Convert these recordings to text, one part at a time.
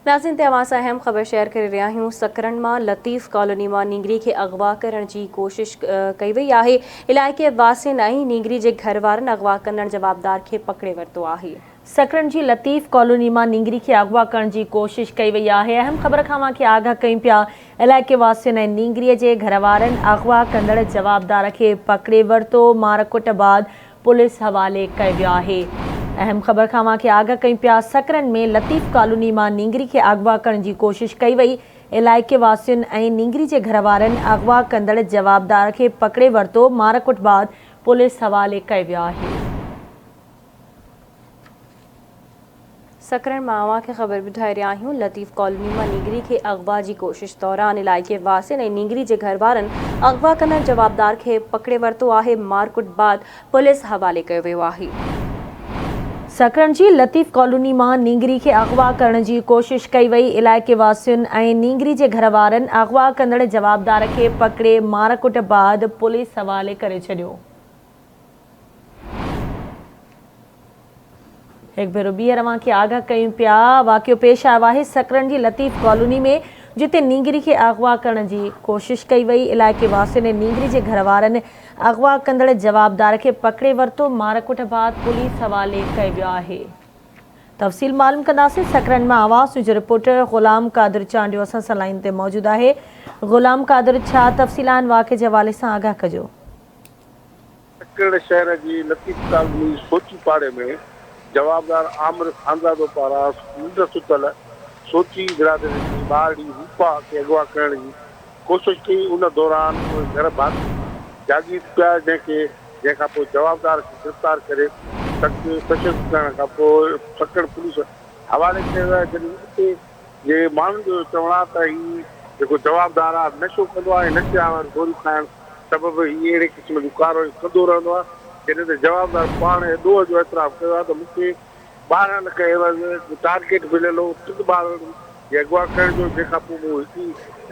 ناظرين تي اوهان سان اهم خبر شيئر ڪري رهيا آهيون سڪرنڊ مان لطيف ڪالوني مان نينگري کي اغوا ڪرڻ جي ڪوشش ڪئي وئي آهي علائقي واسين ۽ نينگري جي گهر وارن اغوا ڪندڙ جوابدار کي پڪڙي ورتو آهي. سڪرنڊ جي لطيف ڪالوني مان نينگري کي اغوا ڪرڻ جي ڪوشش ڪئي وئي آهي اهم خبر کان اوهان کي آگاهه ڪيون پيا علائقي واسين ۽ نينگري جي گهر وارن اغوا ڪندڙ جوابدار کي پڪڙي ورتو مارڪٽ بعد پوليس حوالي ڪيو ويو آهي. اهم خبر کان اوهان کي آگاهه ڪيون پيا سڪرنڊ ۾ لطيف ڪالوني مان نينگري کي اغوا ڪرڻ جي ڪوشش ڪئي وئي، علائقي واسين ۽ نينگري جي گهر وارن اغوا ڪندڙ جوابدار کي پڪڙي ورتو، مارڪٽ بعد پوليس حوالي ڪيو ويو آهي. سڪرنڊ مان اوهان کي خبر ٻڌائي رهيا آهيون لطيف ڪالوني مان نينگري کي اغوا جي ڪوشش دوران علائقي واسين ۽ نينگري جي گهر وارن اغوا ڪندڙ جوابدار کي پڪڙي ورتو آهي مارڪٽ بعد پوليس حوالي ڪيو ويو آهي. سڪرنڊ جي لطيف ڪالوني مان نينگري کي اغوا ڪرڻ جي ڪوشش ڪئي وئي علائقي واسين ۽ نينگري جي گهر وارن اغوا ڪندڙ جوابدار کي پڪڙي مارڪٽ بعد پوليس حوالي ڪري ڇڏيو. هڪ ڀيرو ٻيهر اوهان کي آگاهه ڪيون پيا، واقعو پيش آيو آهي سڪرنڊ جي لطيف ڪالوني ۾ جتي نينگري کي اغوا ڪرڻ جي ڪوشش ڪئي وئي، علائقي واسين ۽ نينگري جي گهر وارن اغوا ڪندڙ جوابدار کي پڪڙي ورتو، مارڪٽ بعد پوليس حوالي ڪيو ويو آهي. تفصيل معلوم ڪنداسين سڪرنڊ مان آواز نيوز جو رپورٽر غلام قادر چانڊيو اسان سان لائين تي موجود آهي، غلام قادر ڇا تفصيل آهن واقعي جي حوالي سان آگاهه ڪجو. سڪرنڊ شهر جي لطيف ڪالوني سوچي پاڙي ۾ جوابدار عامر خانزادو پاران ننڊ ستل سوچي برادري جي ٻارڙي روپا کي اغوا ڪرڻ جي ڪوشش ڪئي ان دوران اهي گهر ڀاتي جاڳي پيا جنهن کي جنهن کان پوء جوابدار کي گرفتار ڪري سخت تشدد ڪرڻ کان پوء سڪرنڊ پوليس حوالي ڪيو ويو آهي جڏهن اتي جي ماڻهن جو چوڻ آهي ته هي جيڪو جوابدار آهي نشو ڪندو آهي ۽ نشي آور گوريون کائڻ سبب هي اهڙي قسم جون ڪارروايون ڪندو رهندو آهي جڏهن ته جوابدار پاڻ ڏوهه جو اعتراف ڪيو آهي ته مون کي 12 لک عيوض ٽارگيٽ مليل هو ٽن ٻارڙن جي اغوا ڪرڻ جو جنهن کان پوء مون هڪ ئي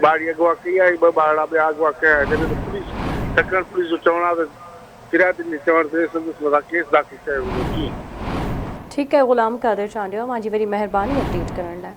ٻارڙي اغوا ڪئي آهي ۽ ٻه ٻارڙا ٻيا اغوا ڪيا آهن جڏهن ته پوليس سڪرنڊ پوليس جو چوڻ آهي ته فريادين جي چوڻ تي سندس مٿان ڪيس داخل ڪيو ويندو. جي. ٺيڪ آهي غلام قادر چانڊيو اوهان جي وڏي مهرباني اپڊيٽ ڪرڻ لاء.